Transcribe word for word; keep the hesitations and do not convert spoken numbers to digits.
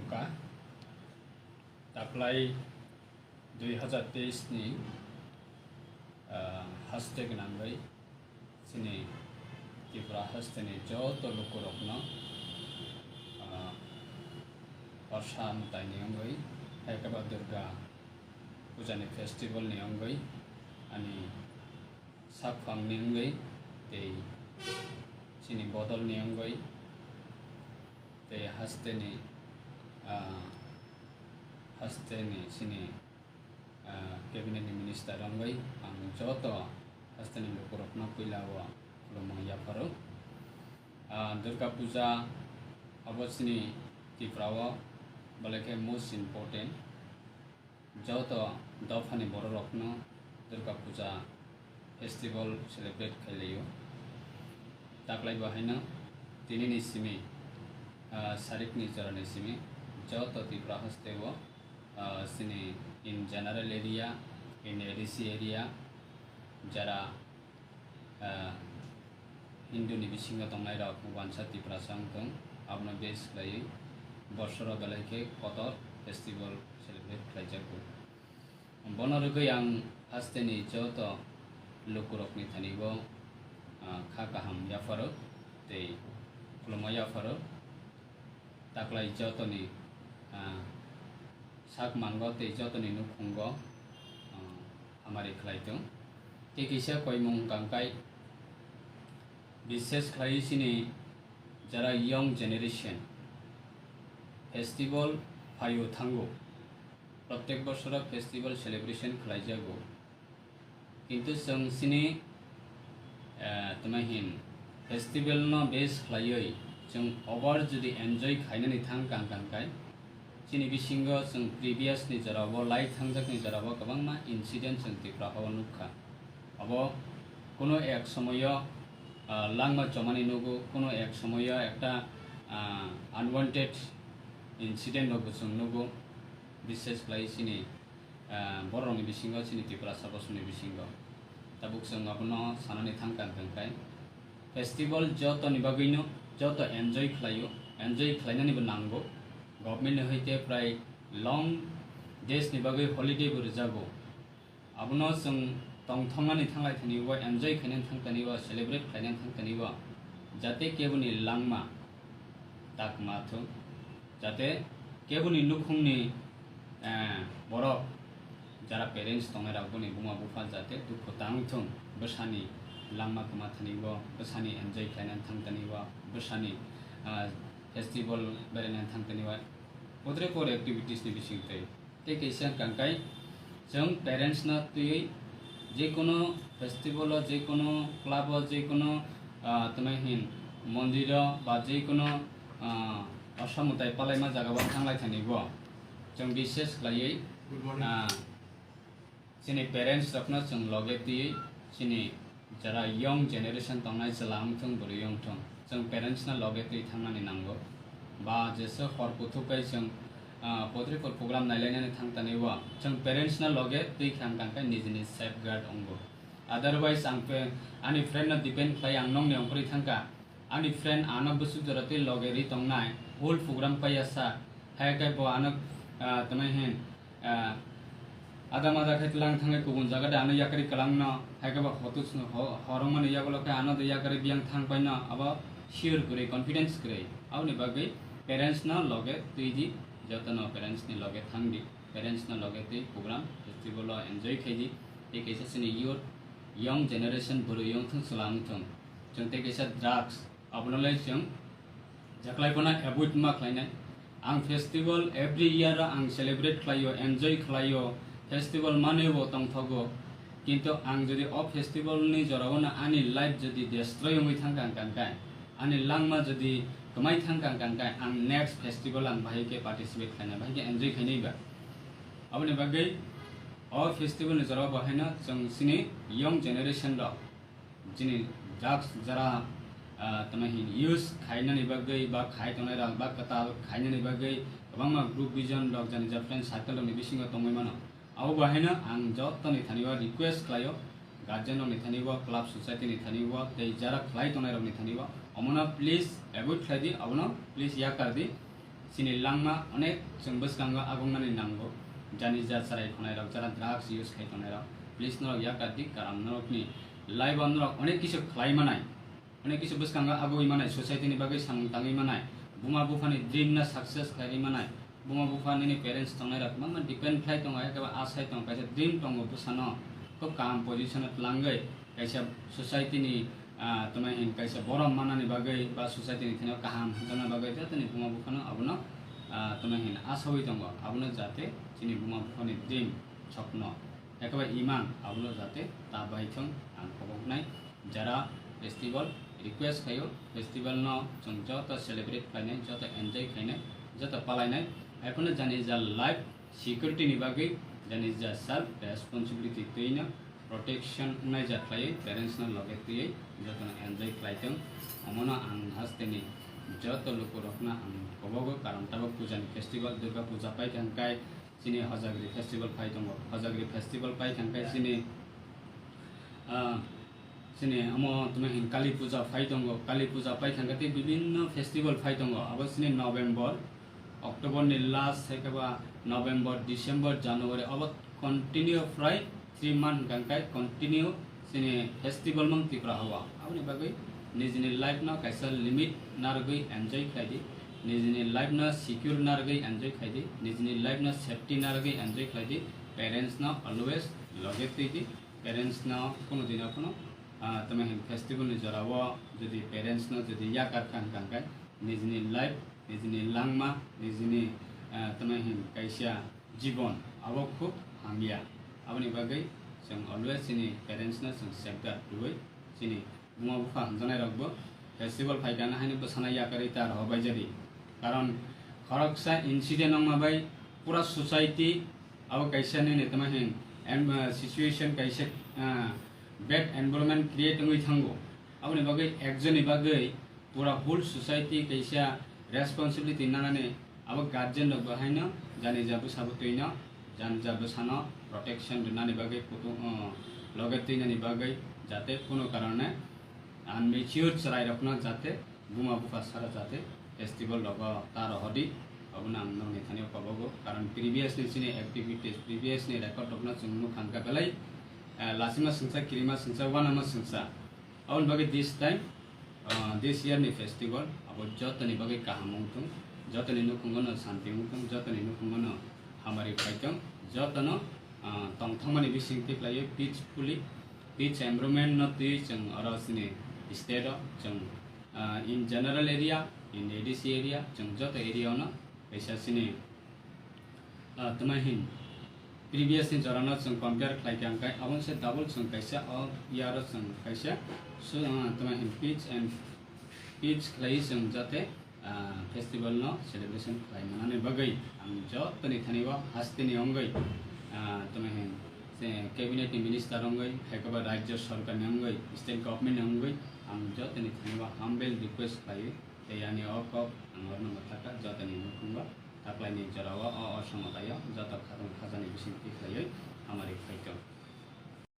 Ka, taklai dui hazar teis ni, ah, haste gwnangwi chini Tripura hasteni joto lukurokno, ah, Horsa mwtaini wngwi, hai khe ba Durga Puja ni festival ni wngwi ani sakphang ni wngwi tei chini bodol ni wngwi tei hasteni, ah, hasteni chini, ah, cabinet ni minister wngwi ang joto hasteni lukurokno puila o khulumung yapharo. Ah, Durga Puja abo chini Tripura o belai khe most important. Joto dophani bororokno Durga Puja festival celebrate khailaiyo. Taklai bo haino tinini simi, ah, sarikni jorani simi joto Tripura hasteo, ah, chini in general area, in A D C area, jara ah, Hindu ni bisingo tongnai rok wansa Tiprasa wng tong, abono base khlaiwi borsoro belai khe kotor festival celebrate khlai jago. Bono rwgwi ang hasteni joto lukurokni thani bo, ah, kha kaham yapharo tei khulumma yapharo. Taklai jotoni, ah, sak mango tei jotoni nukhungo, ah, hamari khlai tong. Tei kisa koimung kangkai bishes khlai chini jara young generation festival phaio thango. Protek bosoro festival celebration khlai jago. Kintu chwng chini, eh, tma hin festival no base khlaiwi chwng over jodi enjoy khainani thang kang kang kai, chini bisingo chwng previous ni jora o lai thangjak ni jora o kwbangma incident chwng Tripura o nukha. Abo kuno ek somoyo, ah, langma chomani nugo, kuno ek somoyo ekta, ah, unwanted incident rokbo chwng nugo, bishes khlai chini ah, bororokni bisingo, chini Tiprasa bosongni bisingo. Tabuk chwng abono sanani thang kang kang khe, festival jotoni bagwino joto enjoy khlaio, enjoy khlainanibo nango. Government ni hai khe prai long days ni bagwi holiday bo rwjago. Abono chwng tongthoknani thanglai thani o, enjoy khainani thang thani o, celebrate khlainani thang thani o, jate keboni langma tak ma thung. Jate keboni nukhungni, eh, borok jara parents tongnai rok boni buma bupha jate dukhu tang thung, bwsani langma kwma thani o, bwsani enjoy khlainani thang thani o, bwsani, ah, festival berainani thang thani o, podre por activities ni bisingtwi. Tei kaisa kangkai, chwng parents no twiwi jekono festival o, jekono club o, jekono, ah, tma hin mondir o ba jekono, ah, osa mwtai palaima jaga o thanglai thani bo chwng bishes khlaiwi, ah, chini parents rokno chwng loge twiwi chini jara young generation tongnai, chwla wngthung, bwrwi wngthung, chwng parents no loge twi thangnani nango. Ba jesa hor kuthuk kai chwng, ah, podre por program nailainani thang tani o, chwng parents no loge twi khang kang khe nijini safeguard wngo. Otherwise ang pe-, ani friend no depend khlai ang nongni ongkhorwi thangkha. Ani friend ano bwswk jora twi loge ri tongnai, whole program paiya sa, hai khe bo ano, ah, tma hin, ah, ada mada khe tlang thangwi kubun jaga de ano yakarwi kwlangno, hai khe bo hotus-, ho-, horongmani yagulo khe ano de yakarwi biyang thang paino, abo sure kwrwi, confidence kwrwi. Aboni bagwi parents no loge twi di, jotono parents ni loge thang di, parents no loge twi program festival o enjoy khai di. Tei kaisa chini youth, young generation bwrwi wngthung, chwla wngthung, chwng tei kaisa drugs, abono lai chwng jeklai phano avoid ma khlainai. Ang festival every year o ang celebrate khlaio, enjoy khlaio, festival manwi bo tongthogo. Kintu ang jodi o festival ni jora o no ani life jodi destroy wngwi thang kang kang khe, ani langma jodi kwmai thang kang kang khe, ang next festival ang bahai khe participate khlainai, bahai khe enjoy khainai ba. Aboni bagwi o festival ni jora o bo haino chwng chini young generation rok, chini drugs jara, ah, tama hin use khainani bagwi ba khai tongnai rok ba kwtal khainani bagwi kwbangma group vision rok jani ja friend circle rokni bisingo tongwi mano. Abo bo haino ang jottoni thani o request khlaio, guardian rokni thani o, club society ni thani o, tei jara khlai tongnai rokni thani o, omono please avoid khlai di, abono please yakar di. Chini langma onek chwng bwskango agongnani nango. Jani ja chwrai khonai rok, jara drugs use khai tongnai rok, please norok yakar di, karam norokni life o norok onek kisu khlai manai, onek kisu bwskango agoi manai, society ni bagwi samung tangwi manai, buma buphani dream no success khlaiwi manai, buma bupha nini parents tongnai rok bangma depend khlai tongo, ekeba asai tongo, kaisa dream tongo bwsano, kok kaham position o twlangwi kaisa society ni, ah, tamo hin kaisa borom manani bagwi ba society ni thani kaham hwnjakna bagwi jotoni buma buphano abono, ah, tamo hin asawi tongo, abono jate chini buma buphani dream, sokno, ekeba imang abono jate ta bai thung ang koboknai. Jara festival request khaio, festival no chwng joto celebrate khlainai, joto enjoy khlainai, joto palainai, haiphano jani ja life security ni bagwi, jani ja self responsibility twi no protection wngnai ja khlaiwi parents no loge twiwi jotono enjoy khlai thung. Omono ang hasteni joto lukurokno ang kobogo, karon tabuk puja ni festival, Durga puja pai thangkai chini Hojagri festival pai tongo, Hojagri festival pai thangkai chini, ah, chini omo tamo hin Kali puja pai tongo, Kali puja pai thangkai tei bibinno festival pai tongo, abo chini November, October ni last, hai khe ba November, December, January, abo continue prai three month hwnkha khe continue chini festival mang Tripura hao. Aboni bagwi nijini life no kaisa limit narwgwi enjoy khlai di, nijini life no secure narwgwi enjoy khlai di, nijini life no safety narwgwi enjoy khlai di. Parents no always loge twi di, parents no kunu dino kunu, ah, tamo hin festival ni jora o jodi parents no jodi yakar kha hwnkha khe nijini life, nijini langma, nijini, ah, tamo hin kaisa jibon, abo khub hamya. Aboni bagwi chwng always chini parents no chwng safeguard rwui, chini buma bupha hamjaknai rokbo festival phaikha na haino bwsana yakarwi ta rohor bai jadi. Karon khoroksa incident wngma bai pura society abo kaisa nini tamo hin em, ah, situation kaisa, ah, bad environment create wngwi thango. Aboni bagwi ekjonni bagwi pura whole society kaisa responsibility nanani, abo guardian rok bo haino jani ja bwsa bwtwi no, jani ja bwsa no protection rwnani bagwi kutung, uh, loge twinani bagwi, jate kuno karone unmature chwrai rok no jate buma bupha sara jate festival rogo ta rohor di. Abono ang nokni thani o kobogo, karon previous ni chini activities, previous ni record rok no chwng nukha hwnkha belai, uh, lachima swngsa, kirima swngsa, uanama swngsa. Aboni bagwi this time, ah, this year ni festival abo jotoni bagwi kaham wngthung, jotoni nukhungo no santi wngthung, jotoni nukhungo no hamari phaithung, jotono, ah, tongthokmani bising twi khlaiwi peacefully, peace environment no twi chwng oro chini state o chwng, ah, in general area, in A D C area, chwng joto area o no kaisa chini Ah, tamo hin previous ni jora no chwng compare khlai kha hwnkhe, aboni se double chwng kaisa o year o chwng kaisa su-, ah, tamo hin pitch and pitch khlai chwng jate, ah, festival no celebration khlai manani bagwi ang jotoni thani o haste ni wngwi, ah, tamo hin se cabinet ni minister wngwi, hai khe ba rajya sarkar ni wngwi, state government ni wngwi ang jotoni thani o humble request khlai tei ani o kok ang orno mwthaka jotoni nukhungo. Taklaini jorao o, o samataio joto khatang khajani bising tikhlaiwi hamari phaikha.